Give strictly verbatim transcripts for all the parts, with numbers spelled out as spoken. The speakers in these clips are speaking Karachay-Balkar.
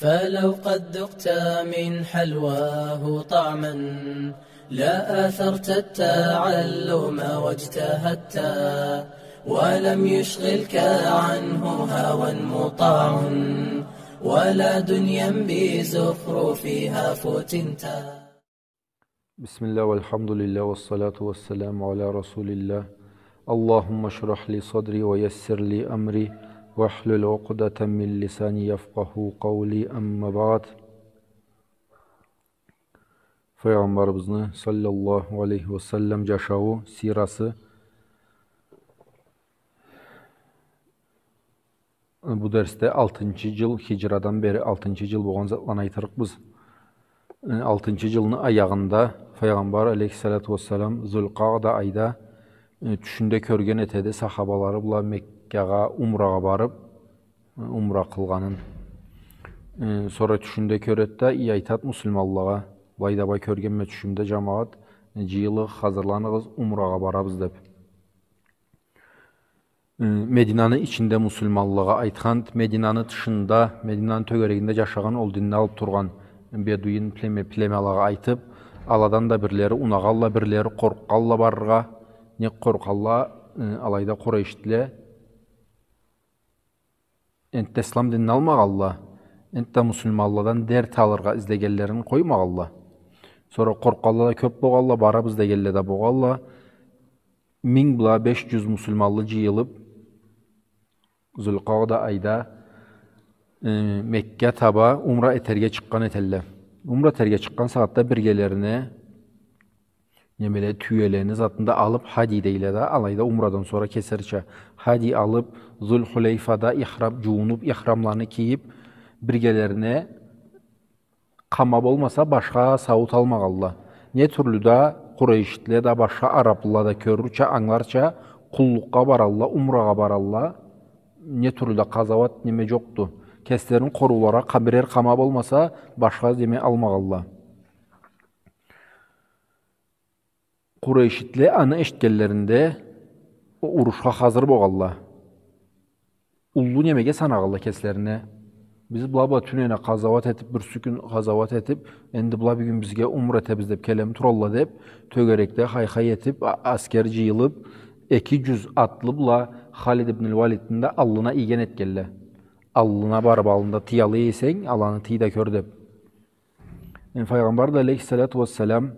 فلو قد ذقت من حلواه طعما لآثرت التعلم واجتهدت، ولم يشغلك عنه هوى مطاع ولا دنيا بزخرفها فتنت. بسم الله والحمد لله والصلاة والسلام على رسول الله. اللهم اشرح لي صدري ويسر لي أمري واحلل عقدة من لساني يفقهوا قولي. أما بعد. Файгъамбарыбызны саллаллаху алейхи ва саллам джашауу, сирасы. Бу дерсде алтынчы джыл, хиджрадан бери алтынчы джыл болгъан затланы айтырыкъбыз. Э, алтынчы джылны аягъында Файгъамбар алейхиссалату вассалам Зулкъаъда айда, э, тюшюнде кёрген этеди, сахабалары бла Меккагъа умрагъа барып, э, умра къылгъанын. Э, сора тюшюнде кёреди да, и айтад муслиманлагъа: «Былайда бай кёргенме тюшюмде, джамагъат, э, джыйылыгъыз, хазырланыгъыз, умрагъа барабыз», — деп. Э, Мединаны ичинде муслиманлагъа айтханд, Мединаны тышында, Мединаны тёгерегинде джашагъан, ол динни алып тургъан бедуин племе-, племялагъа айтып, аладан да бирлери унагъалла, бирлери къоркъгъалла барыргъа. Нек къоркъалла, э, алайда Къурайшитле энтда ислам динни алмагъалла, энтда муслиманладан дерт алыргъа излегенлерин къоймагъалла. Сора къоркъалла да кёп богъалла, барабыз дегенле да богъалла. Минг бла беш джюз муслиманлы джыйылып, Зулкъаъда айда, э, Мекка таба умра этерге чыкъгъан этелле. Умра этерге чыкъгъан сагъатда биргелерине, немеле, тюелени затын да алып, хади дейле да, алайда умрадан сора кесерча, хади алып, Зулхулейфада ихрам, джуунуп, ихрамланы кийип, биргелерине къама болмаса, башха сауут алмагъалла. Не тюрлю да Къурайшитле да, башха араплыла да кёрюрча, ангыларча, къуллукъгъа баралла, умрагъа баралла. Не тюрлю да къазауат, неме джокъду. Кеслерин къорууларгъа къа-, бирер къама болмаса, башха неме алмагъалла. Къурайшитле аны эшитгенлеринде, урушха хазыр богъалла. Уллу немеге санагъалла кеслерине. Биз была, была тюнене къазауат этип, бирси кюн къазауат этип, энди была бюгюн бизге умра этебиз деп келем туралла деп, тёгерекде хай-хай этип, а-, аскер джыйылып, эки джюз атлы бла Халид ибн аль-Валидни да аллына ийген этгелле. Аллына барып, аллында тыялы эсенг, аланы тый да кёр деп. Э, Файгъамбар да, алейхиссалату вассалам,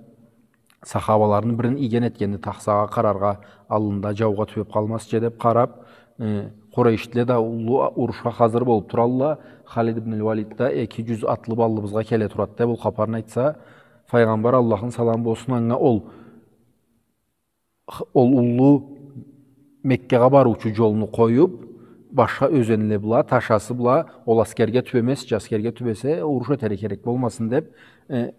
сахабаларыны бирин ийген этгенди, тахсагъа къараргъа, аллында джаугъа тюбеп къалмазча деп къарап, э, Къурайшитле да уллу урушха хазыр болуп туралла, Халид ибн аль-Валид да эки джюз атлы бла аллыбызгъа келе турады деп ол хапарны айтса, Файгъамбар, Аллахны саламы болсун анга, ол х-, ол уллу Меккагъа барыучу джолну къоюп, башха ёзенле бла, ташасы бла, ол аскерге тюбемезча, аскерге тюбесе, уруш этерге керек болмасын деп, э,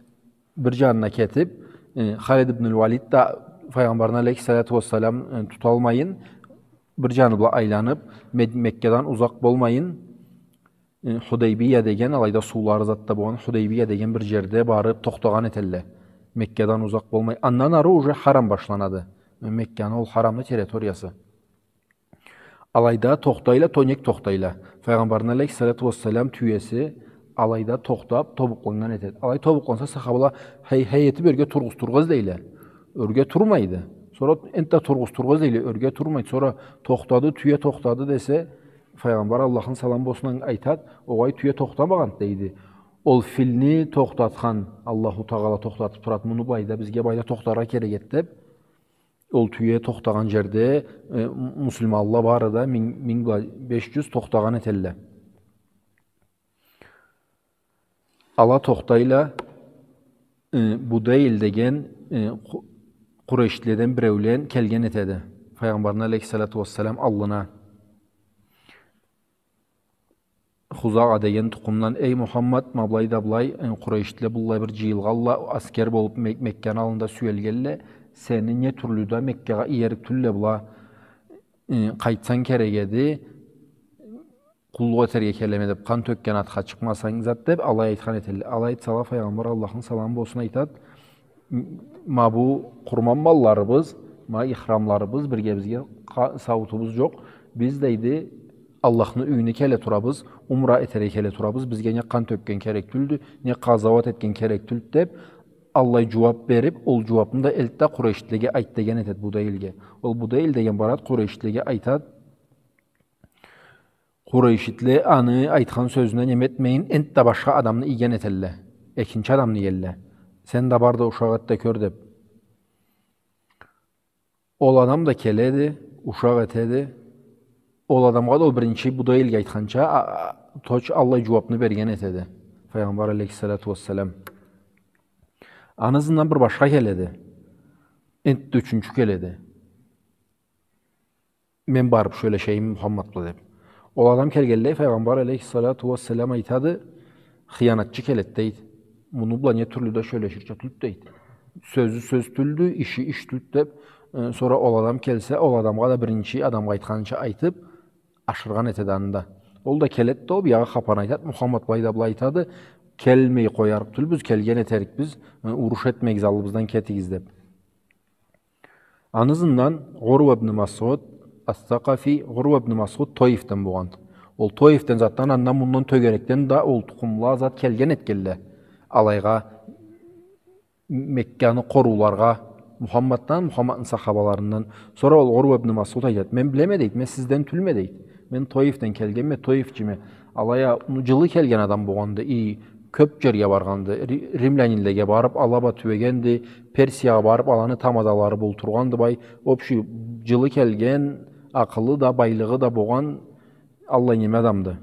бир джанына кетип, э, Халид ибн аль-Валид да Файгъамбарны, алейхиссалату вассалам, э, туталмайын, бир джаны бла айланып, Мед-, Меккадан узакъ болмайын, э, Худайбия деген, алайда суулары затда болгъан Худайбия деген бир джерде барып тохтагъан этелле. Меккадан узакъ болмай. Андан ары уже харам башланады. Мекканы ол харамны территориясы. Алайда тохтайла, то нек тохтайла. Файгъамбарны, алейхиссалату вассалам, тюеси алайда тохтап, тобукъланнган этеди. Алай тобукъланса, сахабала хей-хей этип ёрге тургъуздургъа излейле. Ёрге турмайды. Сора энтда тургъуздургъа излейле, ёрге турмайды. Сора тохтады, тюе тохтады десе, Файгъамбар, Аллахны саламы болсун анга, айтады: «Огъай, тюе тохтамагъанды», — дейди. «Ол филни тохтатхан Аллаху Тагъала тохтатып турады, муну былайда, бизге былайда тохтаргъа керек эди», — деп. Ол тюе тохтагъан джерде, э, м-, муслиманла бары да минг, минг бла беш джюз тохтагъан этелле. Ала тохтайла, э, Будейл деген, э, къу-, Къурайшитледен биреулен келген этеди Файгъамбарны, алейхиссалату вассалам, аллына. Хузагъа деген тукъумдан: «Эй Мухаммад, ма былай да былай, э, Къурайшитле быллай бир джыйылгъалла, аскер болуп Мек-, Мекканы аллында сюелгелле, сени не тюрлю да Меккагъа иерик тюлле была, э, къайтсанг керек эди, къуллукъ этерге келеме деп, къан тёкген атха чыкъмасанг зат», — деп, алай айтхан этелле. Алай айтсала, Файгъамбар, Аллахны саламы болсун, айтады: «М-, ма бу къурман малларыбыз, ма ихрамларыбыз, бирге бизге къа-, сауутубуз джокъ. Биз, — дейди, Аллахны юйюне келе турабыз, умра этерге келе турабыз, бизге не къан тёкген керек тюлдю, не къазауат этген керек тюлдю», — деп, аллай джууап берип, ол джууапны да элтди да Къурейшитлеге айт деген этед Будейлге. Ол Будейл деген барад, Къурейшитлеге айтад. Къурейшитле аны айтхан сёзюне неме этмейин, энтда башха адамны ийген этелле. Экинчи адамны иелле. «Сен да бар да ушакъ эт да кёр», — деп. Ол адам да келеди, ушакъ этеди. Ол адамгъа да ол биринчи Будейлге айтханча, а, а, точь аллай джууапны берген этеди Файгъамбар алейхиссалату уассалам. Аны ызындан бир башха келеди. Энтда ючюнчю келеди. «Мен барып сёлешейим Мухаммад бла», — деп. Ол адам келгенлей, Файгъамбар алейхиссалату уассалам айтады: «Хыянатчы келед», — дейд. «Муну бла не тюрлю да сёлеширча тюлд», — дейд. «Сёзю сёз тюлдю, иши иш тюлд», — деп, э, сора ол адам келсе, ол адамгъа да биринчи адамгъа айтханча айтып, ашыргъан этеди аны да. Ол да келед да, ол биягъы хапарны айтад, Мухаммад былай да былай айтады, «Келмей къоярыкъ тюлбюз, келген этерикбиз, э, уруш этмегиз, аллыбыздан кетигиз», — деп. Аны ызындан Урва ибн Масъуд ас-Сакъафи, Урва ибн Масъуд Тоифден болгъанд. Ол Тоифден затдан, андан-мундан, тёгерекден да ол тукъумла зат келген этгенле алайгъа, Мекканы къорууларгъа, Мухаммаддан, Мухаммадны сахабаларындан. Сора ол Урва ибн Масъуд айтад: «Мен билеме, — дейд, — мен сизден тюлме, — дейд. — Мен Тоифден келгенме, тоифчиме». Алай а, ну, джылы келген адам болгъанды, и кёп джерге баргъанды. Ри-, римлянинлеге барып, ала бла тюбегенди, Персиягъа барып, аланы тамадалары бла олтургъанды, бай, общий, джылы келген, акъылы да, байлыгъы да болгъан, аллай неме адамды.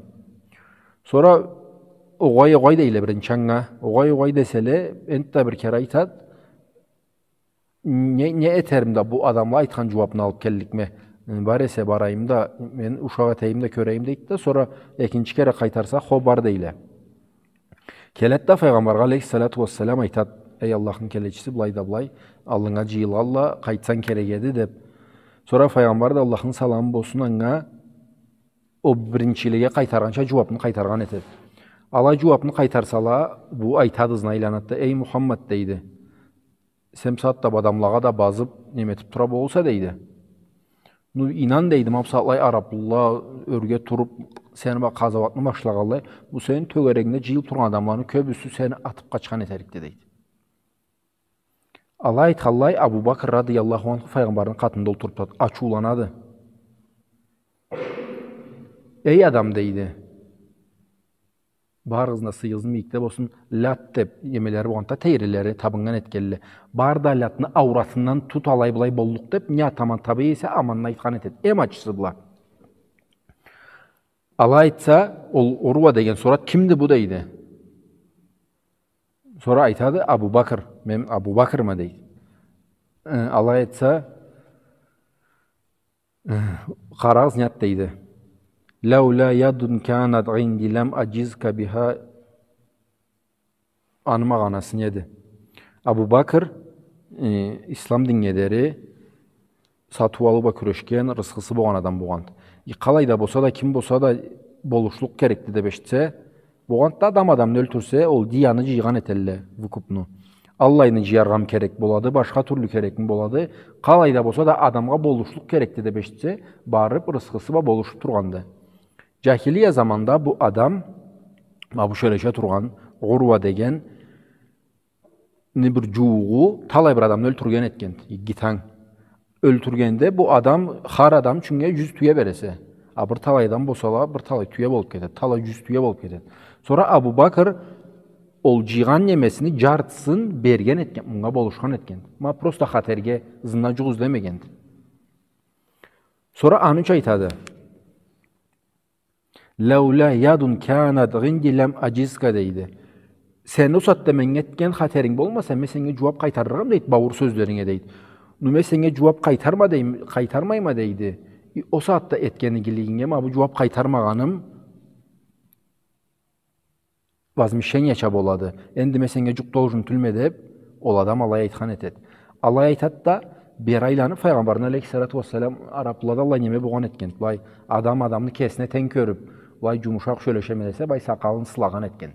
Сора огъай, огъай дейле биринчи анга. Огъай, огъай деселе, энтда бир кере айтад: «Не, не этерим да, бу адамла айтхан джууапны алып келликме. Бар эсе, барайым да, мен ушакъ этейим да, кёрейим», — дейд да, сора экинчи кере къайтарса, «Хо, бар», — дейле. Келед да Файгъамбаргъа алейхиссалату уассалам айтад: «Эй Аллахны келечиси, былай да былай, аллынга джыйылалла, къайтсанг керек эди», — деп. Сора Файгъамбар да, Аллахны саламы болсун анга, ол биринчилеге къайтаргъанча джууапны къайтаргъан этед. Ала джууапны къайтарсала, бу айтады, ызына айланад да: «Эй Мухаммад, — дейди, — сен бусагъатда бу адамлагъа да базып, неме этип тура болурса, — дейди. — Ну, ийнан, — дейди, — ма бусагъатлай араплыла ёрге туруп, сени бла къазауатны башлагъанлай, бу сени тёгерегингде джыйылып тургъан адамланы кёбюсю сени атып къачхан этерикди», — дейди. Алай айтханлай, Абу Бакр радыяллаху анху Файгъамбарны къатында олтуруб турад, ачыуланады. «Эй адам, — дейди, — барыгъызны да сыйыгъызны мийикде болсун, Лят деб немелери болгъанды да, тейрилери, табыннган этгенле. Бары да Лятны ауратындан тут, алай-былай боллукъ деб, не атаман табый эсе, аманны айтхан этед. Эм ачысы бла». Алай айтса, ол Урва деген сорад: «Кимди бу?» — дейди. Сора айтады: «Абу Бакр, мен Абу Бакрма», — дейди. Э, алай айтса, э, къарагъыз, не айтад, дейди. «Лаула ядун канат гъинди лам аджизка биха». Аны магъанасы неди? Абу Бакр, э, ислам диннге дери сатыу-алыу бла кюрешген, рысхысы болгъан адам болгъанды. Э, къалай да болса да, ким болса да болушлукъ керекди деб эшитсе, болгъанды да адам адамны ёлтюрсе, ол дияны джыйгъан этелле, выкупну. Аллайны джыяргъамы керек болады, башха тюрлю керекми болады, къалай да болса да адамгъа болушлукъ керекди деб эшитсе, барыб рысхысы бла болушуб тургъанды. Джахилия заманда бу адам, ма бу сёлеше тургъан, Урва деген, ни бир джууугъу талай бир адамны ёлтюрген этгенди, игги танг. Ёлтюргенде бу адам, хар адам ючюннге джюз тюе бересе. А бир талай адам болсала, бир талай тюе болуб кетед, талай джюз тюе болуб кетед. Сора Абу Бакр ол джыйгъан немесини джартысын берген этген, мунга болушхан этген. Ма просто хатерге, ызындан джукъ излемегенди. Сора аны ючюн айтады. «Лаула ядун канат гъинди лам аджизка», — дейди. «Сени ол сагъатда меннге этген хатеринг болмаса, мен сеннге джууаб къайтарырыкъма, — дейди, — бауур сёзлеринге», — дейди. «Ну, мен сеннге джууаб къайтарма, — дейди, — къайтармайма, — дейди. — И, ол сагъатда этген игилигинге ма бу джууаб къайтармагъаным возмещенияча болады. Энди мен сеннге джукъ должен тюлме», — деб, ол адам алай айтхан этед. Алай айтад да, бери айланыб, Файгъамбарны, алейхиссалату уассалам, араплылада аллай неме болгъан этген. Былай, адам адамны кесине тенг кёрюб, былай джумушакъ сёлешеме десе, былай сакъалын сылагъан этген.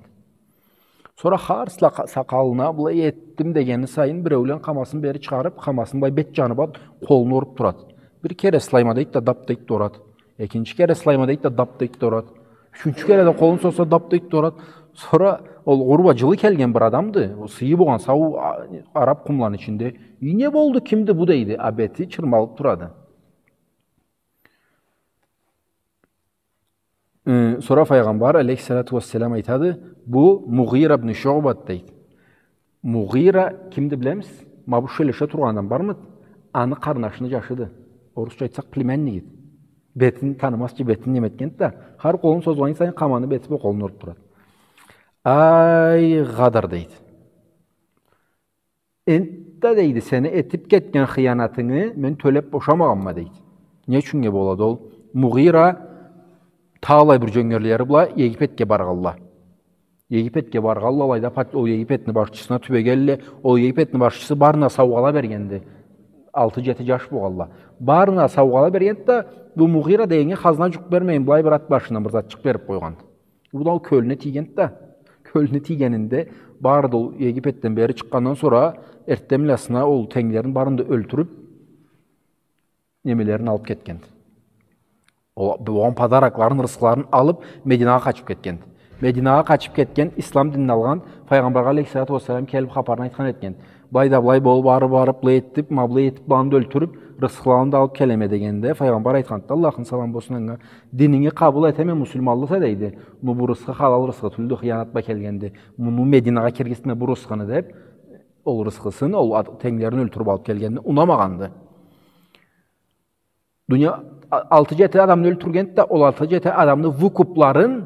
Сора хар сла-, сакъалына былай этдим дегени сайын, биреулен къамасын бери чыгъарыб, къамасын былай бет джаны бла къолуна уруб турад. Бир кере сылайма дейд да, даб дейд да урад. Экинчи кере сылайма дейт да, дап дейт да урат. Ючюнчю кере да къолун созса, дап дейт да урат. Сора ол Урва, джылы келген бир адамды. Ол сыйы болгъан, сау, а, араб къумланы ичинде. «Ий, не болду, кимди бу?» — дейди. А бети чырмалыб турады. Э, сора Файгъамбар алейхиссалату уассалам айтады: «Бу Мугъира ибн Шуъбат», — дейди. Мугъира кимди билемисиз? Ма бу сёлеше тургъан адам бармыды? Аны къарнашыны джашыды. Орусча айтсакъ, племянниги. Бетин танымазча, бетин неме этгенди да, хар къолун созгъан сайын къаманы бети бу къолун уруп турады. «Ай, Гъадр, — дейди. — Энтда, — дейди, — сени этип кетген хыянатынгы мен тёлеп бошамагъанма», — дейди. Не ючюннге болады ол? Мугъира талай бир джёнгерлери бла Египетге баргъанла. Египетге баргъанла, алайда пат-, ол Египетни башчысына тюбегенле, ол Египетни башчысы барына саугъала бергенди. Алты-джети джаш болгъанла. Барына саугъала бергенди да, бу Мугъира дегеннге хазна джукъ бермейин, былай бир ат башындан бир затчыкъ берип къойгъанды. Бу да ол кёлюне тийгенди да. Кёлюне тийгенинде, бары да ол Египетден бери чыкъгъандан сора, эртденблагъына ол тенглерин барын да ёлтюрюп, немелерин алып кетгенди. Ол, болгъан подарокларын, рысхыларын алып, Мединагъа къачып кетгенди. Мединагъа къачып кетген, ислам динин алгъан, Файгъамбаргъа алейхиссалату уассалам келип хапарын айтхан этген. Былай да былай болуп, ары барып, былай этип, ма былай этип, быланы да ёлтюрюп, рысхыларын да алып келеме дегенде, Файгъамбар айтхан: «Аллахны саламы болсун анга, дининги къабыл этеме, муслиманлыса, — дейди. — Но бу рысхы халал рысхы тюлдю, хыянат бла келгенди. Муну Мединагъа киргизтме бу рысхыны», — деп, ол рысхысын, ол ат-, тенглерин ёлтюрюп алып келгенди, унамагъанды. Дуния, а-, алты-джети адамны ёлтюргенди да, ол алты-джети адамны выкупларын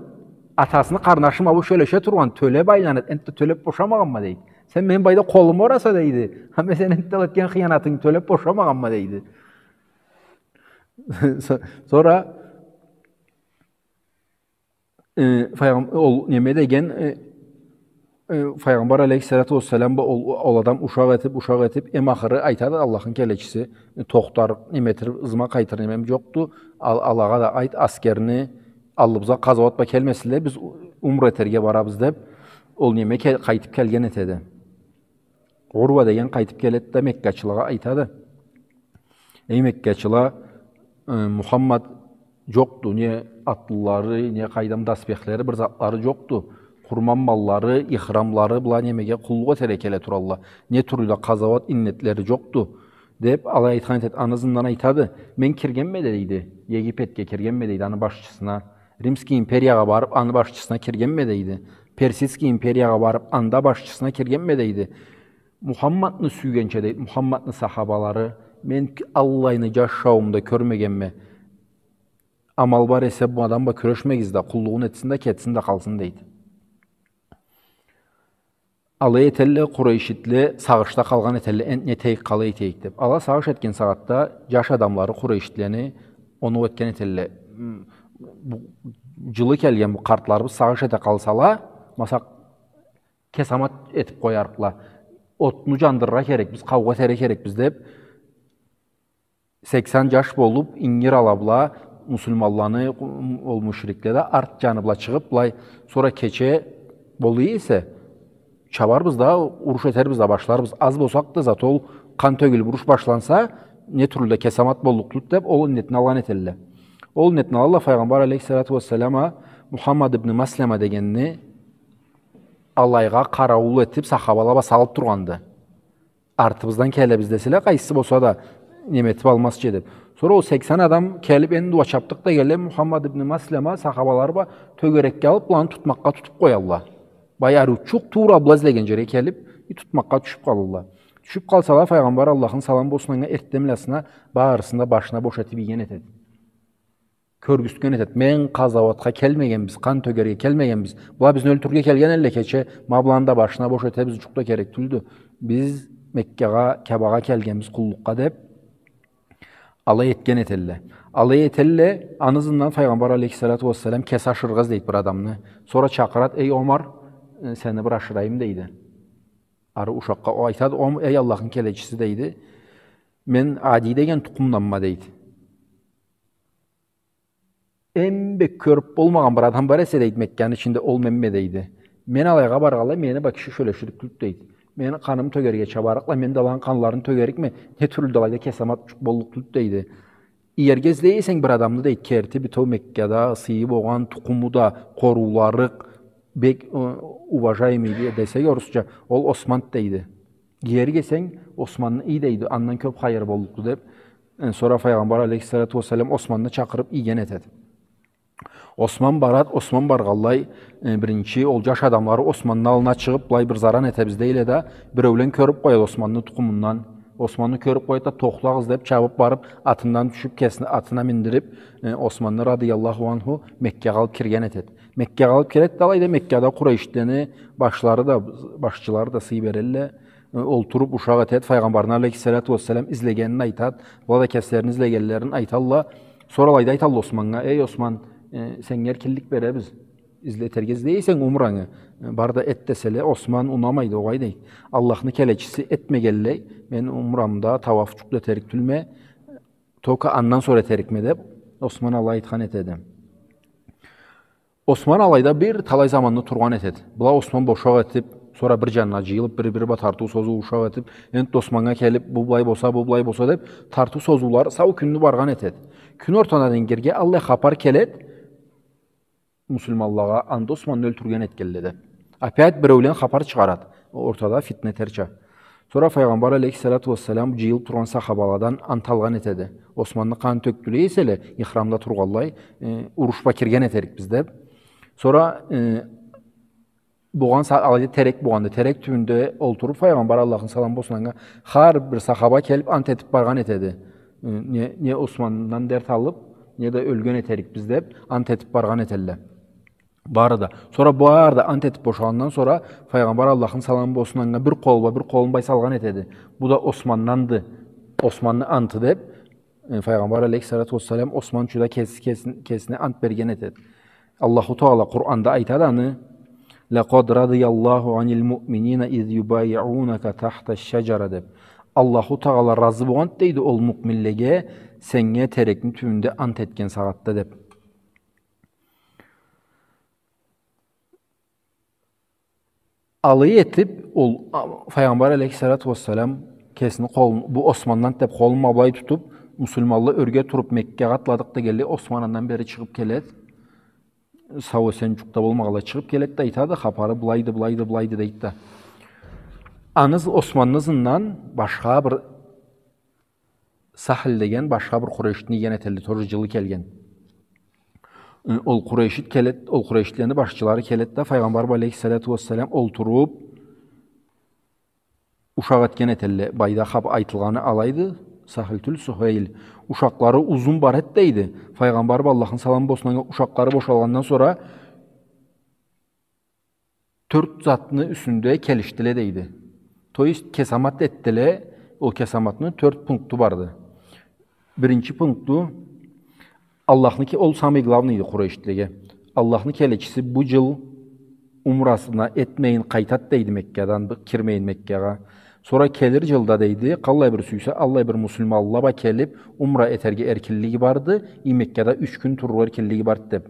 атасыны къарнашы ма бу сёлеше тургъан, тёлеп айланып, энтда тёлеп бошамагъанма, дейди. Сен мени былайда къолума ураса, дейди. Ха, мен сени энтда этген хыянатынгы тёлеп бошамагъанма, дейди. Со-, сора Э, файгъам-, ол неме деген, э, э, Файгъамбар алейхиссалату уассалам ба ол, ол адам ушакъ этип, ушакъ этип, эм ахыры айтады Аллахны келечиси: «Э, тохтар, неме этир, ызыма къайтыр немем джокъду. Ал-, алагъа да айт, аскерни аллыбызгъа къазауат бла келмесинле, биз у-, умра этерге барабыз», — деп, ол неме ке-, къайтып келген этеди. Урва деген къайтып келеди да, меккачылагъа айтады: «Эй, меккачыла, э, Мухаммад джокъду, не атлылары, не къайдам доспехлери, бир затлары джокъду. Къурман маллары, ихрамлары бла немеге къуллукъ этерге келе туралла. Не тюрлю да къазауат, иннетлери джокъду», — деп, алай айтхан этеди. Аны ызындан айтады: «Мен киргенме да, — дейди, — Египетге киргенме, — дейди, — аны башчысына. Римский империягъа барып, аны башчысына киргенме, — дейди, — Персидский империягъа барып, анда башчысына киргенме, — дейди. — Мухаммадны сюйгенча, — дейди, — Мухаммадны сахабалары, мен к-, аллайны джаш шаумда кёрмегенме. Амал бар эсе, бу адам бла кюрешмегиз да, къуллугъун этсин да, кетсин да къалсын», — дейди. Алай этелле, къурейшитле сагъышда къалгъан этелле, энтда не этейик, къалай этейик деп. Ала сагъыш этген сагъатда джаш адамлары къурейшитлени оноу этген этелле. М, бу, джылы келген бу къартларыбыз сагъыш эте къалсала, масакъ, кесамат этип къоярыкъла. Отну джандырыргъа керекбиз, къаугъа этерге керекбиз деп, сексен джаш болуп, ингир ала бла, муслиманланы, ол мушрикле да арт джаны бла чыгъып, былай, сора кече болуй эсе, чабарбыз да, уруш этербиз да, башларбыз. Аз болсакъ да, зато ол къан тёгюлюп уруш башланса, не тюрлю да кесамат боллукъ тюлдю деп, ол иннетни алгъан этелле. Ол иннетни алалла, Файгъамбар алейхиссалату уассалам а Мухаммад ибн Маслама дегенни алайгъа къараууул этип, сахабала бла салып тургъанды. Артыбыздан келебиз деселе, къайсысы болса да неме этип алмазча деп. Сора ол сексен адам келип, энди уа чапдыкъ дегенлей, Мухаммад ибн Маслама сахабалары бла тёгерекге алып, быланы тутмакъгъа тутуп къоялла. Баягъы учукъ туура бла излеген джерге келип, и тутмакъгъа тюшюп къалалла. Тюшюп къалсала, Файгъамбар, Аллахны саламы болсун анга, эртденблагъына барысын да башына бош этип ийген этеди. Кёргюзтген этеди: «Мен къазауатха келмегенбиз, къан тёгерге келмегенбиз. Была бизни ёлтюрюрге келген элле кече, ма быланы да башына бош этебиз, джукъ да керек тюлдю. Биз Меккагъа, Каабагъа келгенбиз къуллукъгъа», — деп, алай этген этелле. Алай этелле, аны ызындан Файгъамбар алейхиссалату уассалам кеси ашырыргъа излейди бир адамны. Сора чакъырады: «Эй, Омар, э, сени бир ашырайым», — дейди. Ары ушакъгъа. Ол айтады: «Ом-, эй, Аллахны келечиси, — дейди, — мен Ади деген тукъумданма», — дейди. «Эм бек кёрюп болмагъан бир адам бар эсе, — дейди, — Мекканы ичинде, ол менме, — дейди. — Мен алайгъа баргъанлай, мени бу киши сёлеширик тюлдю, — дейди. — Мени къанымы тёгерге чабарыкъла, мен да аланы къанларын тёгерикме, не тюрлю да алайда кесамат боллукъ тюлдю, — дейди. Иерге излей эсенг бир адамны, дейди, керти бютеу Меккада сыйы болгъан, тукъуму да къорууларыкъ, бек, э, уважаемый де-, десек орусча, ол Осман, дейди. Иерге эсенг Османны ий, дейди, андан кёп хайыр боллукъду, деп. Э, сора Файгъамбар алейхиссалату уассалам Османны чакъырып ийген этеди. Осман барад, Осман баргъанлай, э, биринчи ол джаш адамлары Османны аллына чыгъып, былай бир заран этебиз дейле да, биреулен кёрюп къояд Османны тукъумундан. Османны кёрюп къояд да, тохтагъыз деп, чабып барып, атындан тюшюп, кесини атына миндирип, э, Османны радыяллаху анху Меккагъа алып кирген этед. Меккагъа алып киред да, алайда Меккада Къурайшитлени башлары да, башчылары да сый берелле. Э, олтуруп ушакъ этед, Файгъамбарны алейхиссалату уассалам излегенин айтад, была да кеслерини излегенлерин айталла. Сора алайда айталла Османнга: «Эй, Осман, э, сеннге эркинлик беребиз. Изле-, этерге излей эсенг умраны, э, бар да эт», — деселе, Осман унамайды огъай, дейди. Аллахны келечиси этмегенлей, мен умрамда тауаф джукъ да этерик тюлме, только андан сора этерикме, деп, Осман алай айтхан этеди. Осман алайда бир талай заманны тургъан этед. Была Осман бла ушакъ этип, сора бир джанына джыйылып, бир-бири бла тартыу-созуу ушакъ этип, энтда Османнга келип, бу былай болса, бу былай болса деп, тартыу-созуулары сау кюнню баргъан этед. Кюн ортана денгерге аллай хапар келед, муслиманлагъа, анда Османны ёлтюрген этгенле деп. Опять биреулен хапар чыгъарад. Ортада фитне этерча. Сора Файгъамбар алейхиссалату уассалам джыйылып тургъан сахабаладан ант алгъан этеди. Османны къанын тёкдюле эселе, ихрамда тургъанлай, э, уруш бла кирген этерикбиз деп. Сора, э, болгъан са-, алайда терек болгъанды. Терек тюбюнде олтуруп Файгъамбар, Аллахны саламы болсун анга, хар бир сахаба келип ант этип баргъан этеди. Э, не, не Османдан дерт алып, не да ёлген этерикбиз деп ант этип баргъан этелле. Бары да. Сора бары да ант этип бошагъандан сора Файгъамбар, Аллахны саламы болсун анга, бир къолу бла бир къолун былай салгъан этеди. Бу да Османданды, Османны анты деп, э, Файгъамбар алейхиссалату уассалам Осман ючюн да кес-, кес-, кесине ант берген этеди. Аллаху Тагъала Къуранда айтады аны: «Лакъад радыяллаху анил муъминина из юбайиунака тахта шаджара», — деп. Аллаху Тагъала разы болгъанды, дейди, ол муъминлеге, сеннге терекни тюбюнде ант этген сагъатда, деп. Алай этип, ол, а, Файгъамбар алейхиссалату уассалам кесини къолун, бу Османдан деп, къолун ма былай тутуп, муслиманла ёрге туруп, Меккагъа атладыкъ дегенлей, Осман андан бери чыгъып келед. Сау-эсен джукъ да болмагъанлай чыгъып келед да айтады, хапары былайды, былайды, былайды дейд да. Аны ыз-, Османны ызындан башха бир Сахл деген башха бир къурайшитни ийген этелле, тоже джылы келген. Э, ол къурайшит келед, ол къурайшитлени башчылары келед да, Файгъамбар бла алейхиссалату уассалам олтуруп, ушакъ этген этелле. Былайда хап айтылгъаны алайды, Сахл тюл, Сухейл. Ушакълары узун бар эд, дейди. Файгъамбар бла, Аллахны саламы болсун анга, ушакълары бошалгъандан сора, тёрт затны юсюнде келишдиле, дейди. То есть, кесамат этдиле, ол кесаматны тёрт пункту барды. Биринчи пункту, Аллахны ке-, ол самый главныйды къурайшитлеге. Аллахны келечиси бу джыл умрасына этмейин къайтад, дейди, Меккадан, б-, кирмейин Меккагъа. Сора келир джылда, дейди, къаллай бир сюйсе, аллай бир муслиманла бла келип, умра этерге эркинлиги барды, и Меккада юч кюн турургъа эркинлиги барды, деп.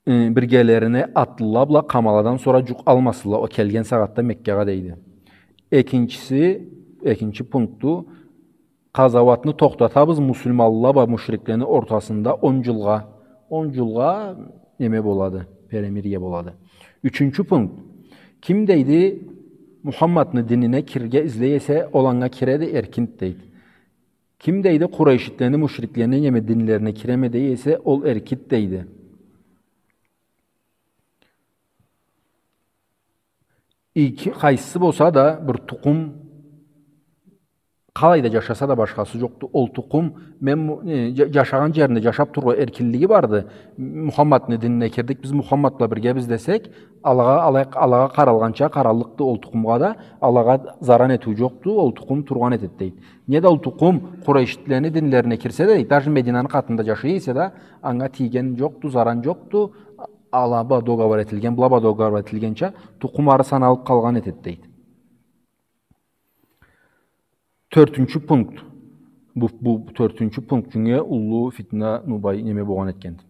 Э, биргелерине атлыла бла къамаладан сора джукъ алмасынла, ол келген сагъатда Меккагъа, дейди. Экинчиси, экинчи пункту, къазауатны тохтатабыз муслиманла бла мушриклени ортасында он джылгъа. Он джылгъа неме болады, перемирие болады. Ючюнчю пункт. Ким, дейди, Мухаммадны динине кирге излей эсе, ол анга киреди, эркинд, дейди. Ким, дейди, къурайшитлени, мушриклени неме динлерине киреме дей эсе, ол эркинд, дейди. Эки, къайсысы болса да бир тукъум, къалайда джашаса да башхасы джокъду. Ол тукъум, мен му-, э, джа-, джашагъан джеринде джашап турургъа эркинлиги барды. Мухаммадны динине кирдик, биз Мухаммад бла биргебиз десек, алагъа, алай-, алагъа къаралгъанча къараллыкъды ол тукъумгъа да, алагъа заран этиу джокъду, ол тукъум тургъан этед, дейд. Не да ол тукъум къурайшитлени динлерине кирсе да, дейд, даже Мединаны къатында джашай эсе да, анга тийген джокъду, заран джокъду, ала бла договор этилген, была бла договор этилгенча, тукъум ары саналып къалгъан этед, дейд. Тёртюнчю пункт. Бу, бу тёртюнчю пункт ючюн уллу фитна, нубай, неме болгъан этгенди.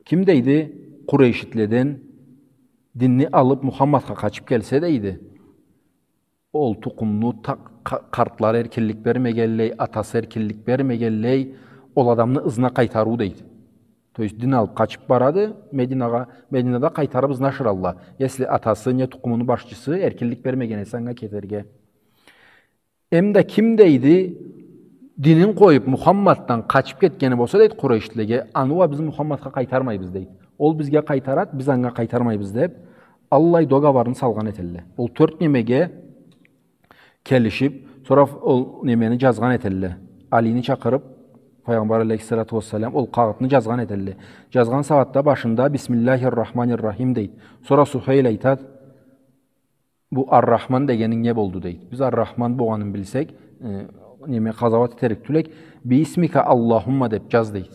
Ким, дейди, къурайшитледен динни алып Мухаммадха къачып келсе, дейди, ол тукъумну та-, къа-, къартлары эркинлик бермегенлей, атасы эркинлик бермегенлей, ол адамны ызына къайтарыу, дейди. То есть дин алып къачып барады Мединагъа, Мединада къайтарып ызына ашыралла. Если атасы не тукъумуну башчысы эркинлик бермеген эсе анга кетерге. Эм да ким, дейди, динин къоюп Мухаммаддан къачып кетгени болса, дейди, Къурейшлилеге, аны уа биз Мухаммадха къайтармайбыз, дейди. Ол бизге къайтарат, биз анга къайтармайбыз деп, аллай договорну салгъан этелле. Ол тёрт немеге келишип, сора ол немени джазгъан этелле. Алини чакъырып, Файгъамбар алейхиссалату уассалам ол къагъытны джазгъан этелле. Джазгъан сагъатда башында «Бисмиллахир-рахманир-рахим» дейди. Сора Сухейл айтат: «Бу Ар-Рахман дегенинг не болду?» — дейди. Биз Ар-Рахман болгъанын билсек, э, неме, къазауат этерик тюлек. «Биисмика Аллахумма» деп джаз, дейди.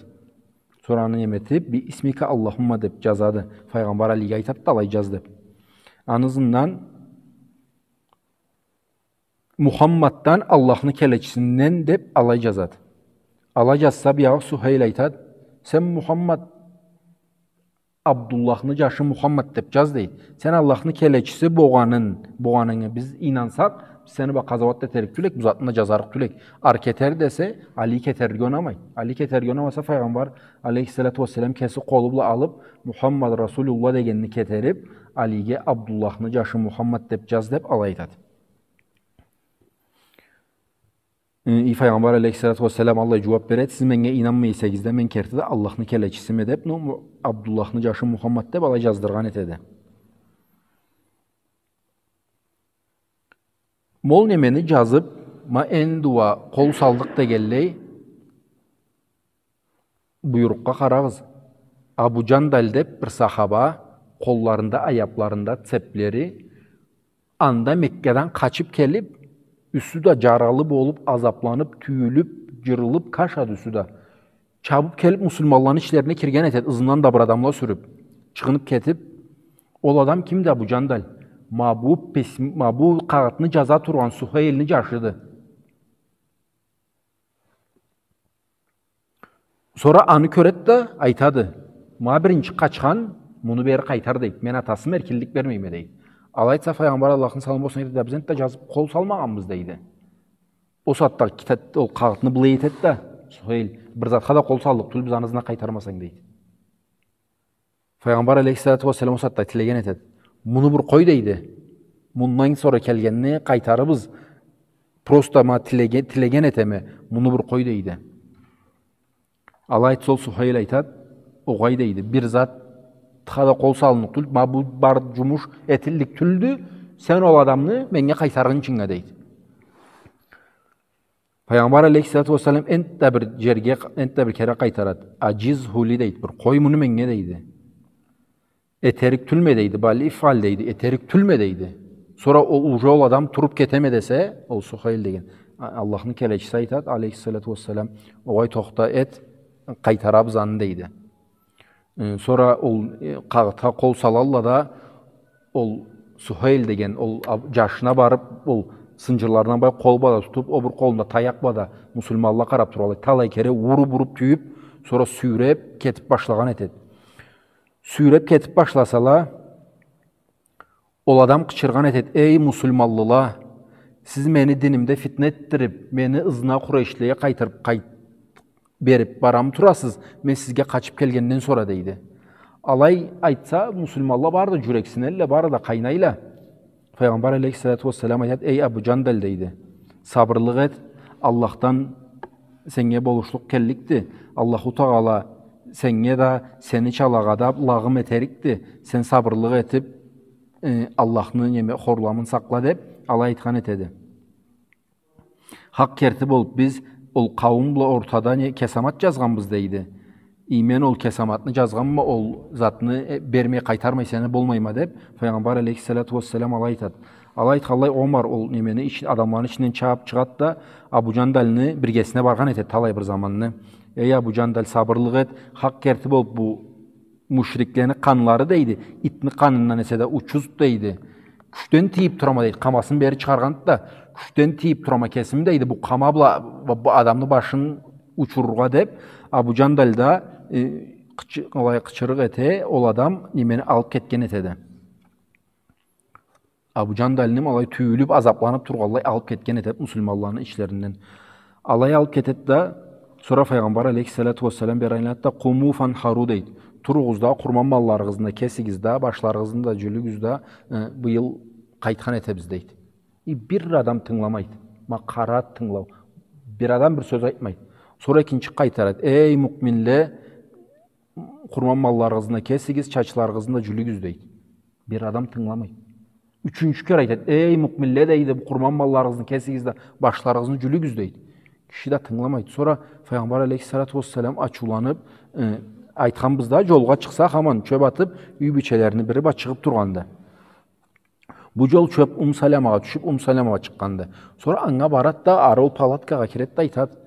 Сора аны неме этип, «Биисмика Аллахумма» деп джазады. Файгъамбар Алиге айтат да, алай джаз деп. Аны ызындан «Мухаммаддан, Аллахны келечисинден» деп алай джазат. Алай джазса, биягъы Сухейл айтат: «Сен Мухаммад Абдуллахны джашы Мухаммад деп джаз», — дейди. «Сен Аллахны келечиси болгъанын, болгъанынгы биз ийнансакъ, биз сени бла къазауат да этерик тюлек, бу затны да джазарыкъ тюлек. Ары кетер десе, Али кетерге унамай. Али кетерге унамаса, Файгъамбар алейхиссалату уассалам кеси къолу бла алып, Мухаммад Расулуллах дегенни кетерип, Алиге Абдуллахны джашы Мухаммад деп джаз», — деп алай айтат. Э, и Файгъамбар алейхиссалату уассалам аллай джууап берет: «Сиз меннге ийнанмай эсегиз да, мен керти да Аллахны келечисиме», — деп, ну, Му-, «Абдуллахны джашы Мухаммад» деп алай джаздыргъан этеди. Ма ол немени джазып, ма энди уа къол саллыкъ дегенлей, буйрукъгъа къарагъыз. Абу Джандаль деп бир сахаба, къолларында, аяпларында цеплери, анда Меккадан къачып келип, юсю да джаралы болуп, азапланып, тюйюлюп, джырылып, къашады юсю да. Чабып келип, муслиманланы ичлерине кирген этет, ызындан да бир адамла сюрюп, чыгъынып кетип. Ол адам кимди, Абу Джандаль? Ма бу пис-, ма бу къагъытны джаза тургъан Сухейлни джашыды. Сора аны кёрет да айтады: «Ма биринчи къачхан, муну бери къайтар», — дейди. «Мен атасыма эркинлик бермейме», — дейди. Алай айтса, Файгъамбар, Аллахны саламы болсун, айтады: «Да биз энтда да джазып къол салмагъанбыз», — дейди. Ол сагъатда китап, ол къагъытны былай этет да, Сухейл: «Бир затха да къол саллыкъ тюл биз аны ызына къайтармасанг», — дейди. Файгъамбар алейхиссалату уассалам ол сагъатда тилеген этет. «Муну бир къой», — дейди. «Мындан сора келгенни къайтарырбыз. Просто ма тилеге-, тилеген этеме, муну бир къой», — дейди. Алай айтса, ол Сухейл айтат: «Огъай, — дейди, — бир затха да къол саллыкъ тюл, ма бу бар джумуш этиллик тюлдю, сен ол адамны меннге къайтаргъынчынга», — дейди. Файгъамбар алейхиссалату уассалам энтда бир джерге, энтда бир кере къайтарат. «Аджизху ли», — дейди, — «бир къой муну меннге», — дейди. «Этерик тюлме», — дейди. «Бал ифъал», — дейди. «Этерик тюлме», — дейди. Сора ол, уже ол адам туруп кетеме десе, ол Сухейл деген, а-, Аллахны келечиси айтат, алейхиссалату уассалам: «Огъай, тохта, эт, къайтарабыз аны», — дейди. Э, сора ол, э, къагъытха къол салалла да, ол Сухейл деген, ол аб-, джашына барып, ол сынджырларындан бай къол бла да тутуп, ол бир къолунда таякъ бла да, муслиманла къарап туралла, талай кере уруп-уруп тюйюп, сора сюйреп кетип башлагъан этет. Сюйреп кетип башласала, ол адам къычыргъан этет: «Эй, муслиманлыла, сиз мени динимде фитне этдирип, мени ызына къурейшлилеге къайтарып, къайт-, берип барамы турасыз, мен сизге къачып келгенден сора?» — дейди. Алай айтса, муслиманла бары да джюрексинелле, бары да къайнайла. Файгъамбар алейхиссалату уассалам айтат: «Эй, Абу Джандаль, — дейди, — сабырлыкъ эт, Аллахдан сеннге болушлукъ келликди. Аллаху Тагъала сеннге да, сени чалагъа да лагъым этерикди. Сен сабырлыкъ этип, э, Аллахны, неме, хорламын сакъла», — деп, алай айтхан этеди. «Хакъ керти болуп, биз ол къауум бла ортада не кесамат джазгъанбыз, — дейди. — И мен ол кесаматны джазгъанма, ол затны, э, бермей къайтармай сени болмайма», — деп, Файгъамбар алейхиссалату уассалам алай айтат. Алай айтханлай, Омар ол немени ич-, адамланы ичинден чабып чыгъат да, Абу Джандальны биргесине баргъан этет талай бир заманны. «Эй, Абу Джандаль, сабырлыкъ эт, хакъ керти болуп, бу мушриклени къанлары, — дейди, — итни къанындан эсе да учуз, — дейди. — Кючден тийип турама, — дейди, — къамасын бери чыгъаргъанды да, кючден тийип турама кесим, — дейди, — бу къама бла бу, бу адамны башын учурургъа», — деп, Абу Джандаль да, э, къычы-, алай къычырыкъ эте, ол адам немени алып кетген этеди. Абу Джандалны алай тюйюлюб, азабланыб тургъанлай алыб кетген этед муслиманланы ичлеринден. Алай алыб кетед да, сора Файгъамбар алейхиссалату уассалам бир айланад да, «Къуму фанхару», дейд. «Туругъуз да, къурман малларыгъызны кесигиз да, башларыгъызны да джюлюгюз да, э, быйыл къайтхан этебиз», дейд. И бир адам тынгыламайд. Ма къара тынгылау. Бир адам бир сёз айтмайд. Сора экинчи къайтарад: «Эй, муъминле, къурман малларыгъызны кесигиз, чачларыгъызны да джюлюгюз», дейд. Бир адам тынгыламайд. Ючюнчю кере айтад: «Эй, муъминле, — дейди, — къурман малларыгъызны кесигиз да, башларыгъызны джюлюгюз», дейд. Киши да тынгыламайд. Сора Файгъамбар алейхиссалату уассалам ачыуланыб, э, айтханбыз да, джолгъа чыкъса, хаман чёб атыб, юй бийчелерини бири бла чыгъыб тургъанды. Бу джол чёб Умму Салямагъа тюшюб, Умму Салямагъа чыкъгъанды. Сора анга барад да, ары ол палаткагъа киред да айтад: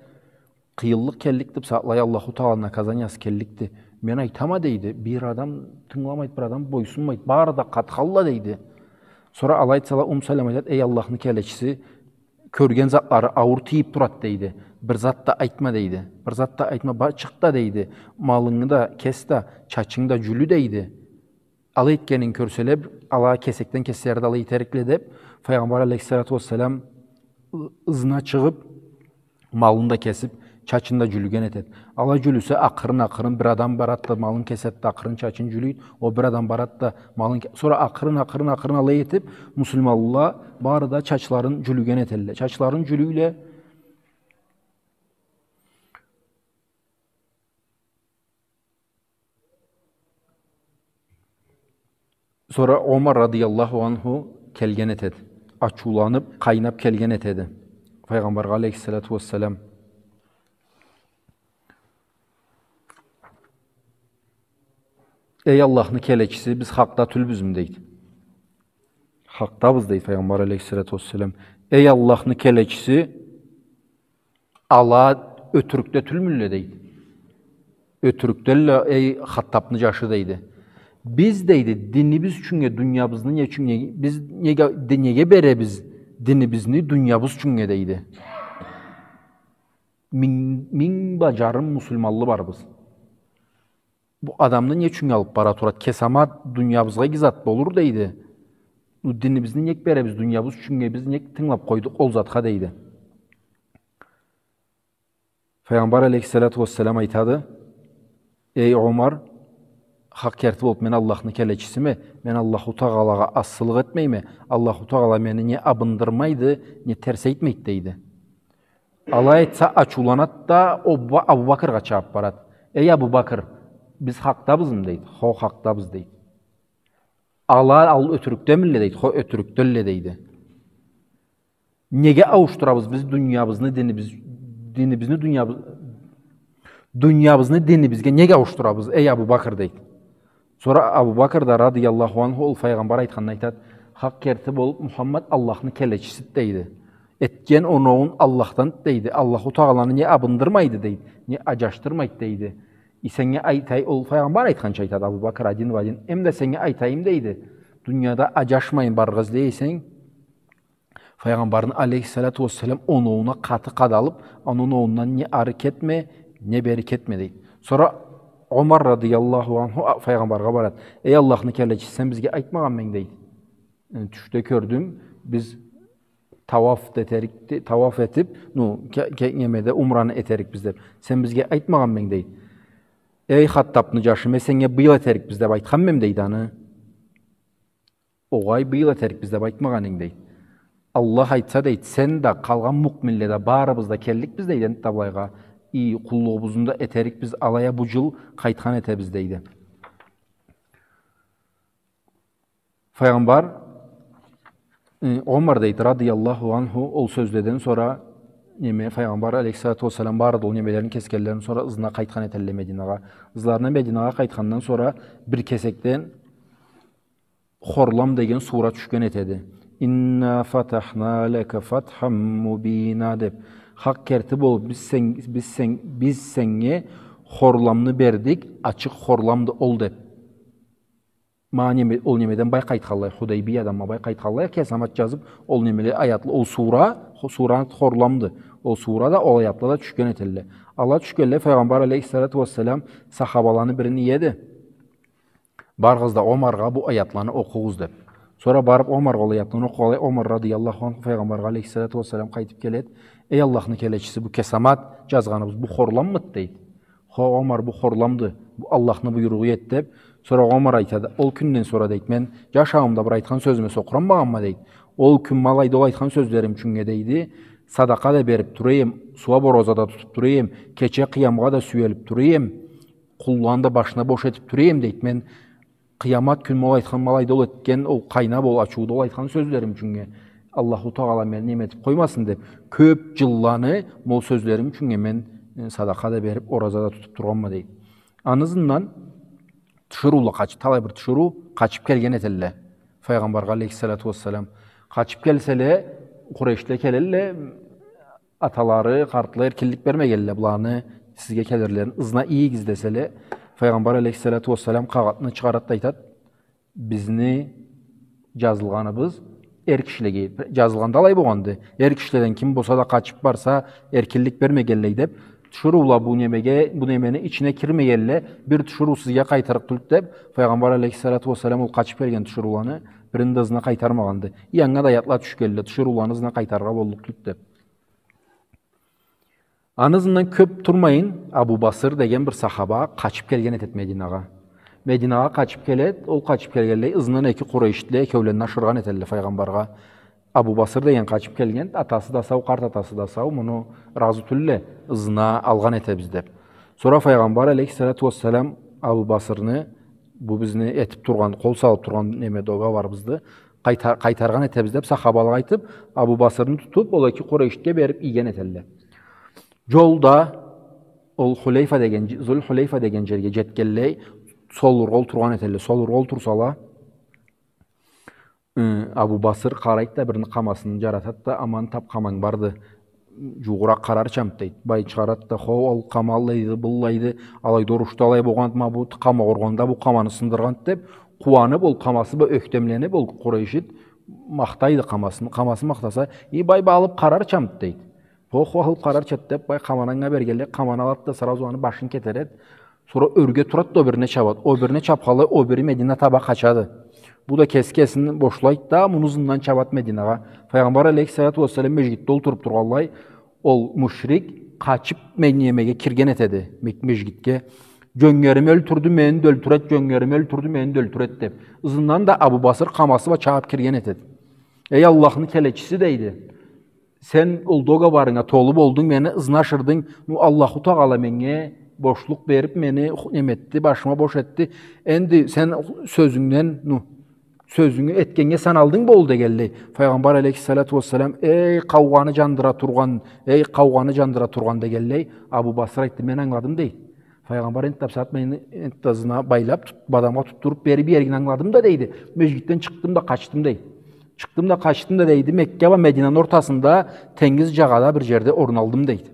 «Къыйынлыкъ келликди, бусагъатлай Аллаху Тагъала наказаниясы келликди. Мен айтама, — дейди, — бир адам тынгыламайд, бир адам бойсунмайд, бары да къатхалла», дейди. Сора алай айтсала, Умму Саляма айтад: «Эй Аллахны келечиси, кёрген затлары ауур тийиб турад, — дейди. — Бир зат да айтма, — дейди. — Бир зат да айтма, ба-, чыкъ да, — дейди, — малынгы да кес да, чачынгы да джюлю, — дейди. — Алай этгенинги кёрселе, алагъа кесекден кеслери да алай этерикле», — деб, Файгъамбар алейхиссалату уассалам ы-, ызына чыгъыб, малын да кесиб, чачын да джюлюген этед. Алай джюлюсе, акъырын-акъырын бир адам барад да, малын кесед да, акъырын чачын джюлюйд, ол бир адам барад да, малын ке-, сора акъырын, акъырын, акъырын алай этиб, муслиманла бары да чачларын джюлюген этелле. Чачларын джюлюйле. Сора Омар радыяллаху анху келген этед. Ачыуланыб, къайнаб келген этеди Файгъамбаргъа алейхиссалату уассалам. «Эй Аллахны келечиси, биз хакъда тюлбюзмю?» — дейди. «Хакъдабыз», — дейди Файгъамбар алейхиссалату уассалам. «Эй Аллахны келечиси, ала ётюрюкде тюлмюлле?» — дейди. «Ётюрюкделле, эй Хаттабны джашы», — дейди. «Биз, — дейди, — динибиз ючюннге, дуниябызны не ючюннге, биз неге, ди-, неге беребиз динибизни дуниябыз ючюннге?» — дейди. «Минг, минг бла джарым муслиманлы барбыз. Бу адамны не ючюннге алыб бара турад? Кесамат, дуниябызгъа иги зат болур, — дейди. — Бу динибизни нек беребиз дуниябыз ючюннге, биз нек тынгылаб къойдукъ ол затха?» — дейди. Файгъамбар алейхиссалату уассалам айтады: «Эй Омар, хакъ керти болуб, мен Аллахны келечисиме, мен Аллаху Тагъалагъа асылыкъ этмейме, Аллаху Тагъала мени не абындырмайды, не терс этмейди», — дейди. Алай айтса, ачыуланад да, Абу-, Абу Бакргъа чабыб барад. «Эй Абу Бакр, биз хакъдабызмы?» — дейди. «Хо, хакъдабыз», — дейди. «Ала ал ётюрюкдемилле?» — дейди. «Хо, ётюрюкделле», — дейди. «Неге ауушдурабыз биз дуниябызны динибиз-, динибизни дуниябыз-, дуниябызны динибизге неге ауушдурабыз, эй Абу Бакр?» — дейди. Сора Абу Бакр да, радыяллаху анху, ол Файгъамбар айтханны айтад: «Хакъ керти болуб, Мухаммад Аллахны келечисиди, — дейди. — Этген оноуун Аллахдан, — дейди. — Аллаху Тагъаланы не абындырмайды, — дейди, — не аджашдырмайды, — дейди. — И сеннге айтай-», ол Файгъамбар айтханча айтад Абу Бакр, один в один. «Эм да сеннге айтайым, — дейди, — дунияда аджашмайын барыргъа излей эсенг, Файгъамбарны алейхиссалату уассалам оноууна къаты къадалыб, аны оноуундан не ары кетме, не бери кетме», — дейди. Сора Омар радыяллаху анху, а, Файгъамбаргъа барад. «Эй Аллахны келечиси, сен бизге айтмагъанмы эдинг, — дейди. — Э, тюшде кёрдюм, биз тауаф этерик, те-, тауаф этиб, ну, ке-, ке-, немеде, умраны этерикбиз деб. Сен бизге айтмагъанмы эдинг, — дейди. — Эй Хаттабны джашы, мен сеннге быйыл этерикбиз деб айтханмы эдим, — дейди, — аны? Огъай, быйыл этерикбиз деб айтмагъан эдинг, — дейди. — Аллах айтса, — дейди, — сен да, къалгъан муъминле да, барыбыз да келликбиз, — дейди, — энтда былайгъа. И къуллугъубузну да этерикбиз, алай а бу джыл къайтхан этебиз», — дейди. Файгъамбар, э, Омар, дейди, радыяллаху анху, ол сёзледен сора, неме, Файгъамбар алейхиссалату уассалам бары да ол немелерин кесгенлерин сора ызына къайтхан этелле Мединагъа. Ызларына Мединагъа къайтхандан сора бир кесекден Хорлам деген сура тюшген этеди. «Инна фатахна лака фатхан мубина», — деб. «Хакъ керти болуб, биз сен-, биз сен-, биз сеннге хорламны бердик, ачыкъ хорламды ол», — деб. Ма неме, ол немеден бай къайтханлай, Худайбиядан ма бай къайтханлай, кесамат джазыб, ол немеле аятла, ол сура, хо-, сура хорламды. Ол сура да, ол аятла да тюшген этелле. Ала тюшгенлей, Файгъамбар алейхиссалату уассалам сахабаланы бирин иеди. «Барыгъыз да Омаргъа бу аятланы окъугъуз», — деб. Сора барып Омаргъа ол аятны окъугъанлай, Омар радыяллаху анху Файгъамбаргъа алейхиссалату уассалам къайтып келет: «Эй Аллахны келечиси, бу кесамат джазгъаныбыз, бу хорламмыды?» — дейт. «Хо, Омар, бу хорламды, бу Аллахны буйругъу эди», — деп. Сора Омар айтады: «Ол кюнден сора, — дейт, — мен джашауумда бир айтхан сёзюме сокъуранмагъанма, — дейт. — Ол кюн ма алайда ол айтхан сёзлерим ючюннге, — дейди, — садакъа да берип тура эдим, сууап ораза да тутуп тура эдим, кече къыямгъа да сюелип тура эдим, къулланы да башына бош этип тура эдим, — дейт, — мен къыямат кюн ма ол айтхан, ма алайда ол этген, ол къайнап, ол ачыуда ол айтхан сёзлерим ючюннге Аллаху Тагъала мени неме этип къоймасын деп, кёп джылланы ма ол сёзлерим ючюннге мен, э, садакъа да берип, ораза да тутуп тургъанма», — дейт. Аны ызындан тиширыула къач-, талай бир тиширыу къачып келген этелле Файгъамбаргъа алейхиссалату уассалам. Къачып келселе, Къурейшле келелле, аталары, къартлары эркинлик бермегелле, буланы сизге келирлерин ызына ийигиз деселе, Файгъамбар алейхиссалату уассалам къагъытны чыгъарат да айтат: «Бизни джазылгъаныбыз эр кишилеге, джазылгъанда алай болгъанды. Эр кишиледен ким болса да къачып барса, эркинлик бермегеллей», — деп, тиширыула бу немеге, бу немени ичине кирмегелле, бир тиширыу сизге къайтырыкъ тюлдю деп, Файгъамбар алейхиссалату уассалам ол къачып келген тиширыуланы бирин да ызына къайтармагъанды. Анга да аятла тюшгелле, тиширыуланы ызына къайтарыргъа боллукъ тюлдю деп. Аны ызындан кёп турмайын, Абу Басыр деген бир сахаба къачып келген этет Мединагъа. Мединагъа къачып келет, ол къачып келгенлей, ызындан эки къурейшли экеулен ашыргъан этелле Файгъамбаргъа. Абу Басыр деген къачып келген, атасы да сау, къарт атасы да сау, муну ыразы тюлле, ызына алгъан этебиз деп. Сора Файгъамбар алейхиссалату уассалам Абу Басырны, бу бизни этип тургъан, къол салып тургъан неме, договорубузду къайта-, къайтаргъан этебиз деп, сахабалагъа айтып, Абу Басырны тутуп, ол эки къурейшге берип ийген этелле. Джолда ол Хулейфа деген, Зул Хулейфа деген джерге джетгенлей, солургъа олтургъан этелле. Солургъа олтурсала, ы, Абу Басыр къарайт да, бирини къамасын джаратат да: «Аман, тап къаманг барды, джуугъуракъ къарарчамыды?» — дейт. Бай чыгъарат да: «Хо, ол къама алайды, быллайды, алайда урушда алай болгъанды, ма бу къама къургъанда бу къаманы сындыргъанды», — деп, къууанып, ол къамасы бла ёхтемленип, ол къурейшит махтайды къамасын. Къамасын махтаса: «И, бай, бай, алып къарарчамыды?» — дейт. «Хо, хо, алып къарарчады», — деп, бай къаманы анга бергенлей, къаманы алат да, сразу аны башын кетерет. Сора ёрге турат да, ол бирине чабат. Ол бирине чабханлай, ол бири Медина таба къачады. Бу да кеси кесин бошлайт да, муну ызындан чабат Мединагъа. Файгъамбар алейхиссалату уассалам межгитде олтуруп тургъанлай, ол мушрик къачып ме-, немеге кирген этеди, ме-, межгитге. «Джёнгерими ёлтюрдю, мени да ёлтюрет, джёнгерими ёлтюрдю, мени да ёлтюрет», — деп. Ызындан да Абу Басыр къамасы бла чабып кирген этеди. «Эй Аллахны келечиси, — дейди, — сен ол договорунга толу болдунг, мени ызына ашырдынг, ну, Аллаху Тагъала меннге бошлукъ берип, мени ху-, неме этди, башыма бош этди. Энди сен сёзюнгден, ну, сёзюнгю этгеннге саналдынг, бол», — дегенлей. Файгъамбар алейхиссалату уассалам: «Эй, къаугъаны джандыра тургъан, эй, къаугъаны джандыра тургъан», — дегенлей, Абу Басыр айтды: «Мен ангыладым», — дейт. Файгъамбар энтда бусагъат мени энтда ызына байлап, тут-, бадамгъа тутдуруп, бери бир еринги ангыладым да, дейди. Межгитден чыкъдым да къачдым, дейди. Чыкъдым да къачдым да, дейди. Мекка бла Мединаны ортасында тенгиз джагъада бир джерде орун алдым, дейди.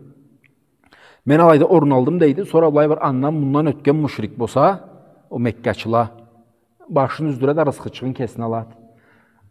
Мен алайда орун алдым, дейди. Сора былай бир андан-мундан ётген мушрик болса, ол меккачыла, башын юздюре да, рысхычыгъын кесине алады.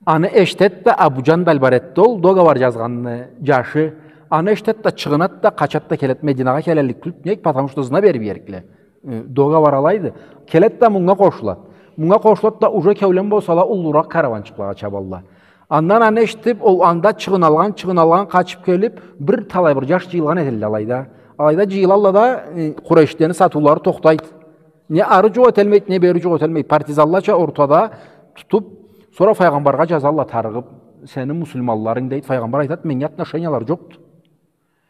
Аны эшитет да, Абу Джандал бар эди, ол договор джазгъанны джашы. Аны эшитет да, чыгъынат да, къачат да келет, Мединагъа келеллик тюлдю, нек, потому что ызына бери бир ерикле. Э, договор алайды. Келет да, мунга къошулат. Мунга къошулат да, уже экеулен болсала, уллуракъ караванчыкълагъа чабалла. Андан аны эшитип, ол анда чыгъыналгъан, чыгъыналгъан, къачып келип, бир талай бир джаш джыйылгъан этелле алайда. Алайда джыйылалла да, э, къурейшлени сатыулары тохтайды. Не ары джукъ этелмейди, не бери джукъ этелмейди. Партизанлача ортада тутуп, сора файгъамбаргъа джазалла тарыгъып: «Сени муслиманларынг, — дейди, — файгъамбар айтады, — меннге отношениялары джокъду.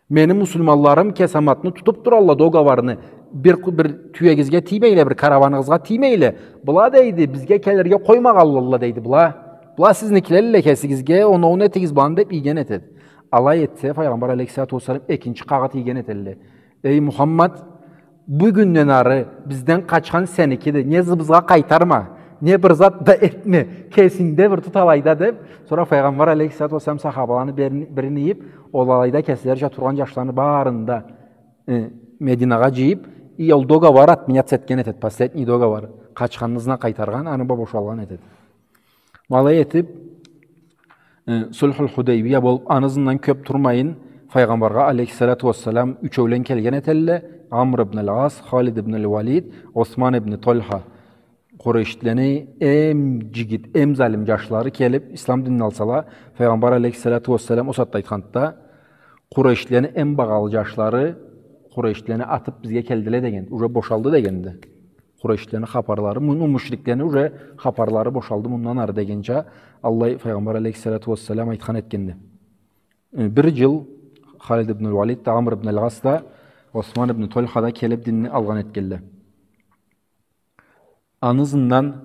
Мени муслиманларым кесаматны тутуп туралла, договорну. Бир, бир тюегизге тиймейле, бир караваныгъызгъа тиймейле. Была, — дейди, — бизге келирге къоймагъанлалла, — дейди, — была. Была сизникилелле, кесигизге оноуну этигиз быланы», — деп ийген этеди. Алай этсе, файгъамбар алейхиссалату уассалам экинчи къагъыт ийген этелле: «Эй Мухаммад, бюгюнден ары бизден къачхан сеникиди. Не ызыбызгъа къайтарма, не бир зат да этме, кесингде бир тут алайда», — деп. Сора файгъамбар алейхиссалату уассалам сахабаланы бирин, бирин ийип, ол алайда кеслерича тургъан джашланы барын да, э, Мединагъа джыйып, и ол договор отменяться этген этеди, последний договор, къачханны ызына къайтаргъан, аны бла бошалгъан этеди. Ма алай этип, э, Сулхул Худайбия болуп, аны ызындан кёп турмайын, файгъамбаргъа алейхиссалату уассалам ючеулен келген этелле: Амр ибн аль-Ас, Халид ибн аль-Валид, Осман ибн Тольха. Къурейшлени эм джигит, эм залим джашлары келиб, ислам динни алсала, Файгъамбар алейхиссалату уассалам ол сагъатда айтханды да, Къурейшлени эм багъалы джашлары Къурейшлени атыб бизге келдиле дегенди, уже бошалды дегенди. Къурейшлени хапарлары, муну мушриклени уже хапарлары бошалды мындан ары дегенча, аллай Файгъамбар алейхиссалату уассалам айтхан этгенди. Э, бир джыл Халид ибн аль-Валид да, Амр ибн аль-Ас да, Осман ибн Тольха да келиб динни алгъан этгенле. Аны ызындан,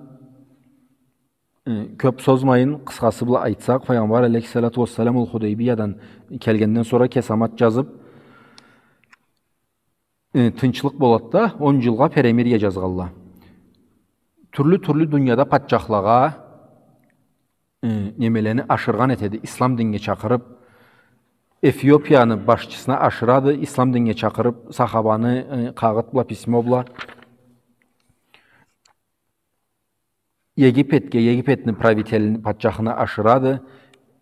э, кёб созмайын, къысхасы бла айтсакъ, Файгъамбар алейхиссалату уассалам ол Худайбиядан келгенден сора кесамат джазыб, э, тынчлыкъ болады да, он джылгъа перемирие джазгъанла. Тюрлю-тюрлю дунияда патчахлагъа, э, немелени ашыргъан этеди, ислам динге чакъырыб, Эфиопияны башчысына ашырады, ислам динге чакъырыб, сахабаны, э, къагъыт бла, письмо бла. Египетге, Египетни правителин, патчахына ашырады,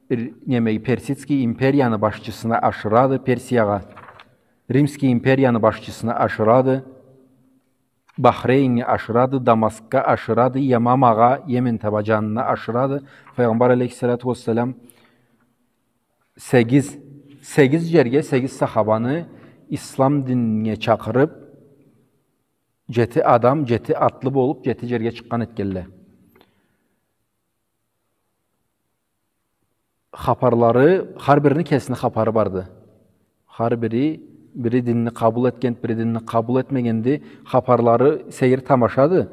р-, неме, Персидский империяны башчысына ашырады, Персиягъа, Римский империяны башчысына ашырады, Бахрейнге ашырады, Дамаскга ашырады, Ямамагъа, Йемен таба джанына ашырады. Файгъамбар алейхиссалату уассалам сегиз, сегиз джерге сегиз сахабаны ислам динге чакъырыб, джети адам, джети атлы болуб, джети джерге чыкъгъан этгенле. Хапарлары, хар бирини кесини хапары барды. Хар бири, бири динни къабыл этгенди, бири динни къабыл этмегенди. Хапарлары сейир тамашады,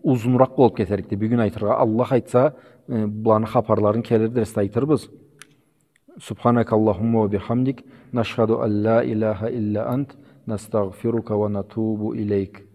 узунуракъ болуб кетерикди. Бюгюн айтыргъа, Аллах айтса, э, буланы хапарларын келир дерсде айтырбыз. سبحانك اللهم وبحمدك، نشهد أن لا إله إلا أنت، نستغفرك ونتوب إليك.